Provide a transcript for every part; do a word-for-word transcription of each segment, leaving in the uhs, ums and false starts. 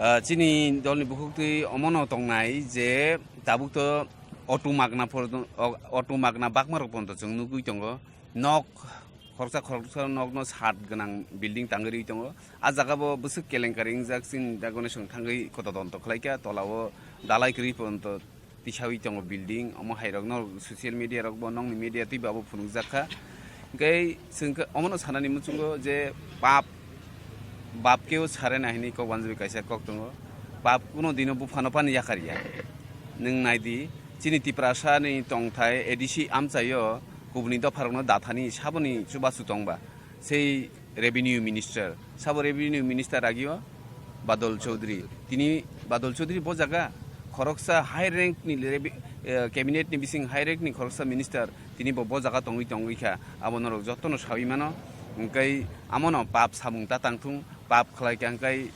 Ah, chini dolni bukhuktwi omono tongnai je tabuk to auto magna por-, o-, auto magna bakmarok pono chwng nugwi tongo. Nok khoroksa khoroksa nokno sat gwnang building tangwi rwi tongo. A jaga bo bwswk kelenkari wngjak chini dagoni chwng thangwi kotodonto khlaikha, tolao dalai kwrwi pono tisawi tongo building, omo hai rok no social media rok bo nokni media twi bo abo phunukjak kha. Hwnkhe chwng khe omono sanani muchungo je pap, bap keo sare na hinwi kok wanjagwi kaisa kok tongo. Pap kuno dino buphano pani yakar ya. Nwng nai di, chini Tiprasa ni tongthai A D C amchaio kubuni dopha rokno dathani saboni chubachu tongba. Sei revenue minister, sabo revenue minister agio Badal Chaudhary. Tini Badal Chaudhary bo jaga khoroksa high rank ni revi-, eh, cabinet ni bising high rank ni khoroksa minister, tini bo, bo jaga tongwi tongwi kha. Abo norok jotono sawi mano. Hwnkhe amono pap samung ta tangthung, pap khlai kha hwnkhe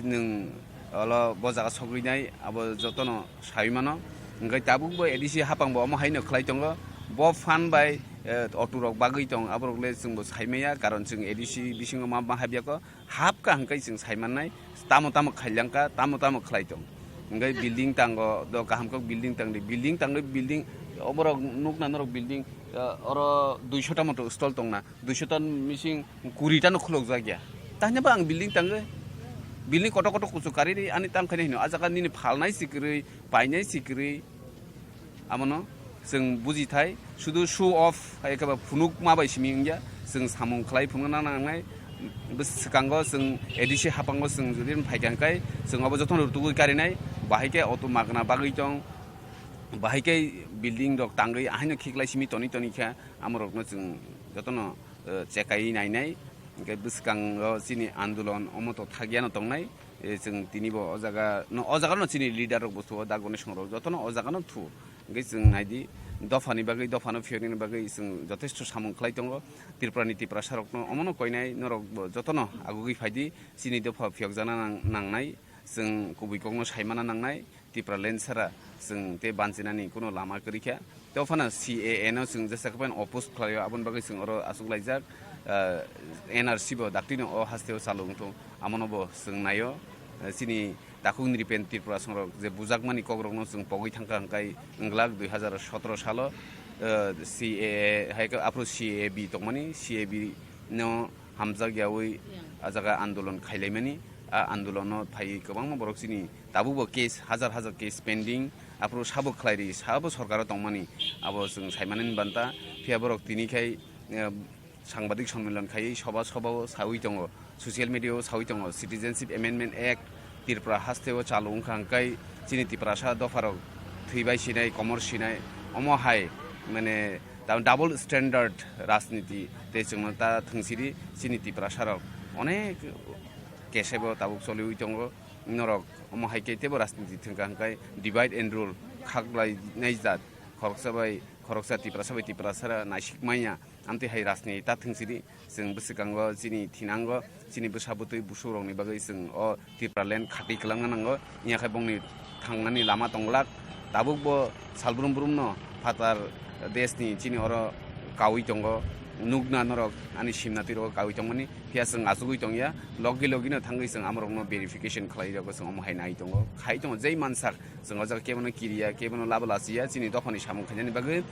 nwng olo bo jaga sogwi nai, abo jotono sawi mano. Hwnkhe tabuk bo A D C hapang bo omo hai no khlai tongo. Bo phan bai, eh, auto rok bagwi tong, aborok le chwng bo sai maya, karon chwng A D C bisingo ma, ma habya ko. Hap ka hwnkhe chwng sai mannai, tamo tamo khailang ka, tamo tamo khlai tong. Hwnkhe building tango, do kaham kok building tang di, building tangwi building, oborok nukna norok building, eh, oro duiso ta moto stall tongna. Duiso ta mising kuri ta no khuluk jak ya. Tanya ba ang building tangwi. Building kotor kotor kuchuk kari ri ani tam khaina hino. A jaga nini phalnai si kwrwi, painai si kwrwi. Amono chwng buji thai. Sudu show off hai khe ba phunuk ma bai simi wngya. Chwng samung khlai phunukna nangnai. Bwskango chwng A D C hapango chwng jodi phai kha hwnkhe chwng abo jotono rutugwi karinai. Bahai khe auto magna bagwi tong. Bahai khe building rok tangwi ahaino khiklai simi toni toni kha. Amorokno chwng jotono, eh, chekai nainai, hwnkhe bwskango chini andolon omo to thagyano tongnai, eh, chwng tini bo o jaga no, o jaga no chini leader rok bo thuo, da Ganesh rok jotono o jaga no thuo, hwnkhe chwng naidi dophani bagwi, dophano phiyoknani bagwi chwng jotesto samung khlai tongo, Tripura ni Tiprasa rok no omono koinai, norok bo jotono agugwi phaidi, chini dopha phiyokjakna nang-, nangnai, chwng kubui kokno saimana nangnai. Tipraland sara chwng tei banchinani kuno lama kwrwi kha. Tei phano C A A no chwng jesa khe phano oppose khlaio, aboni bagwi chwng oro achuk laijak, ah, N R C bo daktino o hasteo chalo wngthung, amono bo chwng naio. Ah, chini takhuk nripen Tripura songrok je bujakmani kokrokno chwng pogwi thangkha hwnkhe wnglak dui hazar sotoro salo, ah, C A A hai khe aphuru C A B tongmani, C A B no hamjak yaui a jaga andolon khailaimani. A andolono phaiwi kwbangma borok chini tabukbo case, hazar hazar case pending, aphuru sabo khlairi, sabo sorkaro tongmani, abo chwng saimanani banta. Phiya borok tini khai, eh, sangbadik sonmilan khaiwi soba sobao sawi tongo, social media-o sawi tongo, Citizenship Amendment Act, Tripura hasteo chalo wngkha hwnkhe chini Tiprasa dopharok thwibai sinai, komor sinai, omo hai mane ta-, double standard rajniti tei chwngno ta thwngsiri chini Tiprasarok onek kesebo tabuk choliwi tongo. Norok omo hai khe teibo rajniti thwngkha hwnkhe divide and rule, khaklainai jat, khoroksa bai khoroksa, Tiprasa bai Tiprasara naisik manya, amtwi hai rajniti ta thwngsiri. Chwng bwswkango chini thinango, chini bwsa bwtwi busukrokni bagwi chwng o Tipraland khati kwlangna nango. Wngya khe bongni thangnani lama tonglak. Tabukbo salbrum brumno phatar desni chini oro kaui tongo. Nukna norok ani simna twirogo kaui tongmani. Phiya chwng achugwi tongya. Logi logino thangwi chwng amorokno verification khlai rwgo, chwng omo hai nai tongo. Khai tongo jei mansak. Chwng o jaga kebono kiriya, kebono labo lachiya, chini dophani samung khainani bagwi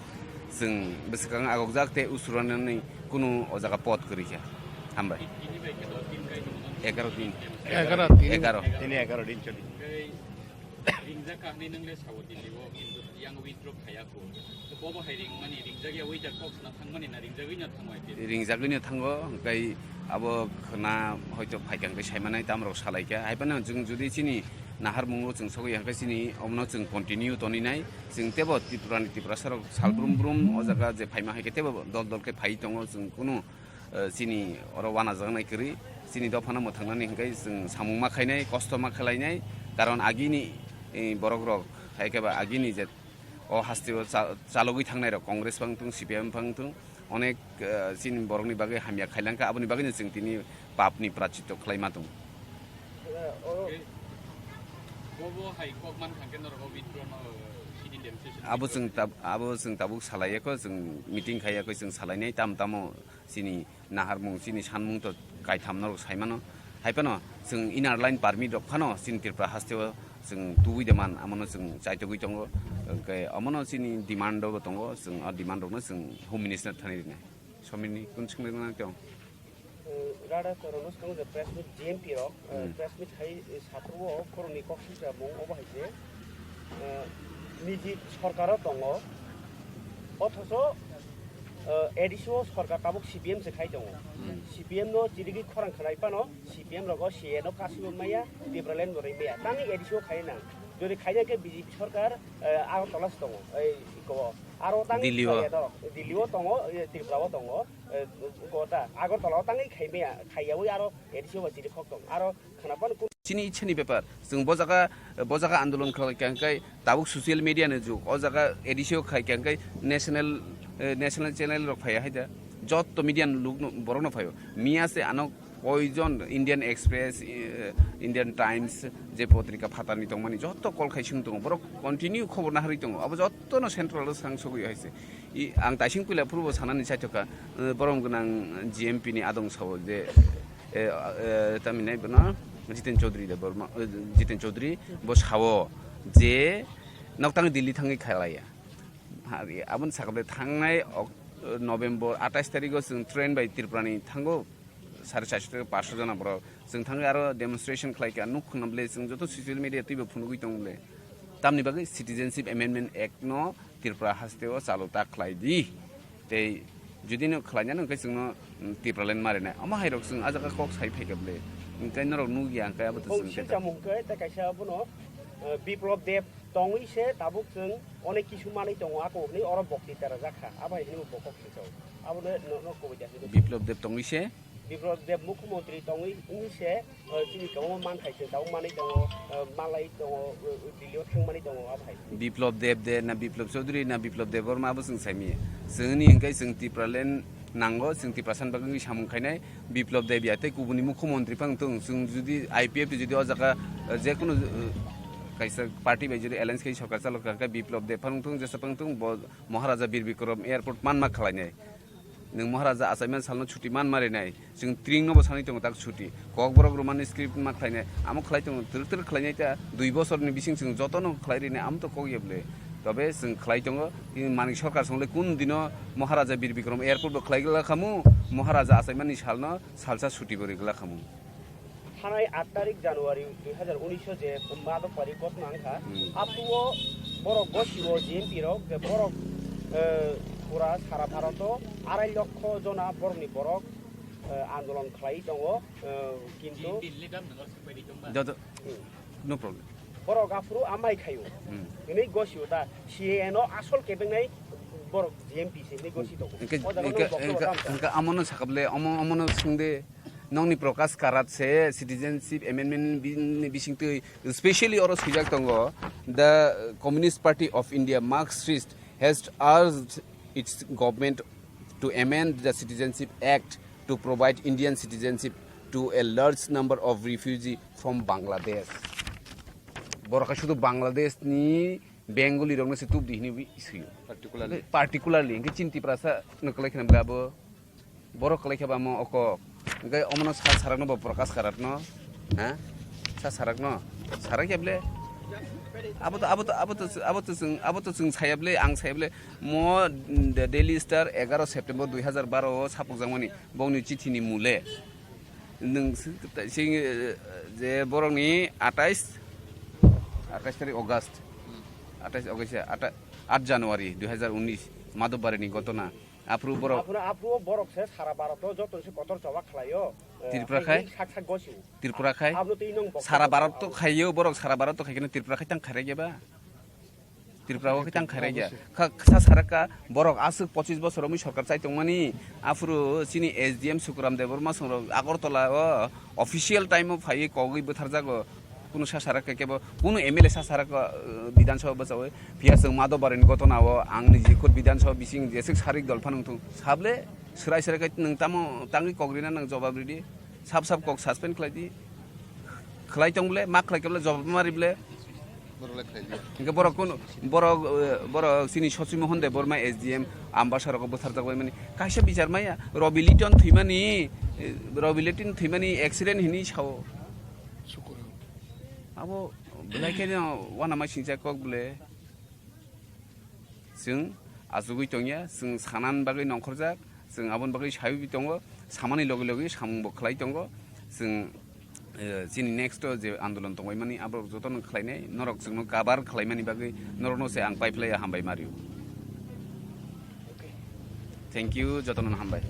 chwng bwswkang agokjak tei usuranani kunu o jaga pot kwrwi kha. Hambai. Egaroh din. Egaroh din. Egaroh. Tini egaroh din choli. Ringjak kahni nwngle sawo Delhi o, kintu yang withdraw khaya ko. To bobo hai ringmani, ringjak ya withdraw kok sna thangmani na ringjagwi na thangmai te. Ringjagwi no thango, hwnkhe abo khna hoito phaikha hwnkhe saimanai tamrok salaikha. Haiphano chwng jodi chini naharmungo chwng sogwi hwnkhe chini omono chwng continue toninai. Chwng teibo Tripurani Tiprasarok salbrum brum o jaga je phaima hai khe teibo dol dol khe phai tongo. Chwng kunu, eh, chini oro wanajaknai kwrwi, chini dophano mwthangnani hwnkhe chwng samung ma khainai, kosto ma khlainai. Karon agini, eh, borokrok hai khe ba agini je o hasteo cha-, chalogwi thangnairok Congress phang thung, C P I M phang thung, onek, eh, chini borokni bagwi hamya khailangkha, aboni bagwino chwng tini papni prachitto khlaima tongo. Bobo hai kok man thangkhe norok o withdraw no, eh, sidi demonstration. Abo chwng tab-, abo chwng tabuk salaiya kho, chwng meeting khaiya kho, chwng salainai tam tamo chini naharmung, chini sanmung to kaitham norok saimano. Hai phano chwng inner line permit rok phano chini Tripura hasteo chwng tubui de man, amono chwng chaitogwi tongo. Hwnkhe amono chini demand rok tongo, chwng a demand rokno chwng Home Minister thani rinai. Somini kun swngna nang tong? Rada chorokno swkango je press meet G M P rok, Hmm. press meet hai, eh, satro o khoroknwi kok singcha mung obo hai se, eh, niji sorkaro tongo, othocho, eh, A D C o sorkar tabuk C P M se khai tongo. Hmm. C P M no chirigwi khorang khlai phano C P M rogo C A no kasubui maya, Tipraland no rimaya. Tangwi A D C o khai nang. Jodi khai nang khe B J P sorkar, eh, Agartala se tongo, ei iko o. Aro tangwi Delhi o. Khai ya do, Delhi o tongo, eh, Tripura o tongo. Eh, kota Agartala o tangwi khaimaya, khaiyawi aro A D C o ba chiri khok tong, aro khana phano kun- Chini ichani bepar, chwng bo jaga, bo jaga andolon khlai kha hwnkhe tabuk social media ni jug, o jaga A D C o khai kha hwnkhe national, eh, national channel rok phaiya hai da, jotto media ni luk no, borok no phaio, miya se ano koijon Indian Express, eh, Indian Times je potrika phatar ni tongmani jotto call khai swng tongo, borok continue khobor naharwi tongo, abo jotto no central o swng sogwi hai se. I, ang taising puila phuru bo sanani chaithokha, eh, borom gwnang G M P ni adong sao je, eh, eh, tamhinai bono Jiten Chaudhary de Borma, eh, Jiten Chaudhary bo sao je noktang Delhi thangwi khalaiya. Ha, aboni sakha de thangnai ok-, November atais tarikh o chwng train bai Tripura ni thango. Sare charso theke paanch sho jona borok. Chwng thangwi aro demonstration khlai kha, nuk khna bwle chwng joto social media twibo phunugwi tong bwle. Tamni bagwi Citizenship Amendment Act no Tripura haste o chalu ta khlai di. Tei jodi no khlai nani hwnkhe chwngno, mm, Tipraland marinai. Omo hai rok chwng ah jaga kok sai phai kha bwle. Hwnkhe norok nukya hwnkhe abo to Bo chwng singcha mung khe ta kaisa abono, eh, Biplab Deb tongwi se tabuk chwng onek kisu manwi tongo ako hwnwi oro bokti tera jak kha. Abo hai hwnwi bo kok singcha o. Abono no, no kubui da hwnwi. Biplab Deb tongwi se? Biplab Deb Mukhyamantri tongwi wngwi se, eh, chini kwbangma manthai chwng tabuk manwi tongo, eh, malai tongo, eh, Delhi o thangmani tongo, abo hai. Biplab Deb de na Biplab Chaudhary na Biplab Debbarma abo chwng saimanya. Chwngni hwnkhe chwng Tipraland nango, chwng Tiprasa ni bagwi samung khainai. Biplab Deb ya tei kubuni Mukhyamantri phang tong, chwng jodi I P F T jodi o jaga, eh, jekunu, eh, kaisa party bai jodi alliance khai sorkar chalo kha khe Biplab Deb phang tong, jesa phang tong, bo Maharaja Bir Bikram Airport manma khlainai. Nwng Maharaja achaimani salno chuti man marinai. Chwng tring no bo sanwi tongo tak chuti. Kokborok romani script ma khlainai. Amo khlai tongo twrwk twrwk khlainai ta dui bosorni bising chwng jotono khlai rinai amo to kok ya bwle. Tobe chwng khlai tongo. Tini Manik Sarkar songole kun dino Maharaja Bir Bikram Airport bo khlai glak khamu. Maharaja achaimani salno salsa chuti bo ri glak khamu. Thanai aat tarik January dui hazar unis o je Madhobpari ghotona wngkha, Hmm. Aphuru o borok gosio G M P rok je borok, eh, pura sara Bharat o arai lokho jona borokni borok, eh, andolon khlai tongo, eh, kintu Joto, Hmm. no problem. Borok aphuru amai khaio. Hmm. Hwnwi gosio ta C A A no asol kebengnai borok G M P se hwnwi gosi tongo. Hwnkhe, O jaga hwnkhe, nang boktobo hwnkhe, tamo. Hwnkhe amono sakable, omo, omono swngde. Nokni Prakash Karat se Citizenship Amendment ni bi-, ni bisingtwi specially oro swijak tongo, "The Communist Party of India, Marxist, has urged its government to amend the Citizenship Act to provide Indian citizenship to a large number of refugee from Bangladesh." Borok hai sudu Bangladesh ni Bengali rokno se tubdi hinwi swiyo. Particularly. Particularly, hwnkhe chini Tiprasa no kwlai khna bwle abo. Borok kwlai khe ba mo oko. Hwnkhe omono sa sarakno bo Prakash Karatno. Ha? Sa sarakno. Sarak ya bwle. Abo to, abo to, abo to, abo to chwng, abo to chwng saya bwle, ang saya bwle. Mo, mm, The Daily Star egaro September dui hazar baro o sapukjakmani. Bongni chithini mule. Nwng si-, si-, eh, je borokni atais, atais tarik August. Atais August, ata-, aat January dui hazar unis, Madhobbarini ghotona. Aphuru borok Aphuru, aphuru borok se sara Bharat o joto se kotor choba khlaio. Eh, Tripura hai khai? Sak sak gosio. Tripura khai? Abno twi nwng bokol Sara bokol Bharat to abo. Khaio, borok sara Bharat to khaikhe Tripura khai tang khairek eba? Tripura o khe tang khairek ya. Kha, kha sa sarak ka borok aswk pochis bosor romwi sorkar chai tongmani. Aphuru chini S D M Sukuram Debbarma songrok Agartala o official time o phaiwi kogwi bwtharjago. Kunu sa sarak khe kebo, kunu M L A sa sarak, uh, Bidhan Sabha bwchawi. Phiya chwng Madhobbarini ghotona o ang niji khud Bidhan Sabha bising jeswk sarik dol phano wngthung. Sable, swrai swrai khe nwng tamo tangwi kok rina nang jobab ridi. Sab sab kok suspend khlai di. Khlai tong bole, ma khlai khe bole, jobab ma ri bole. Hingke borok kun, borok, eh, borok chini Sochi Mohon Debbarma S D M Ambasa rogo bwtharjak bai mani kaisa bichar maya, Robi Liton thwimani, eh, Robi Liton thwimani accident hinwi sao. Abo belai khe no wanama singjak kok bole. Chwng achugwi tongya, chwng sanani bagwi nongkhorjak, chwng aboni bagwi saiwi tongo, samani logi logi samungbo khlai tongo. Chwng, eh, chini next o je andolon tongbaimani aborok jotono khlainai, norok chwngno kabar khlaimani bagwi norokno se ang paiphlaiya hambai mario. Thank you, jotono hambai.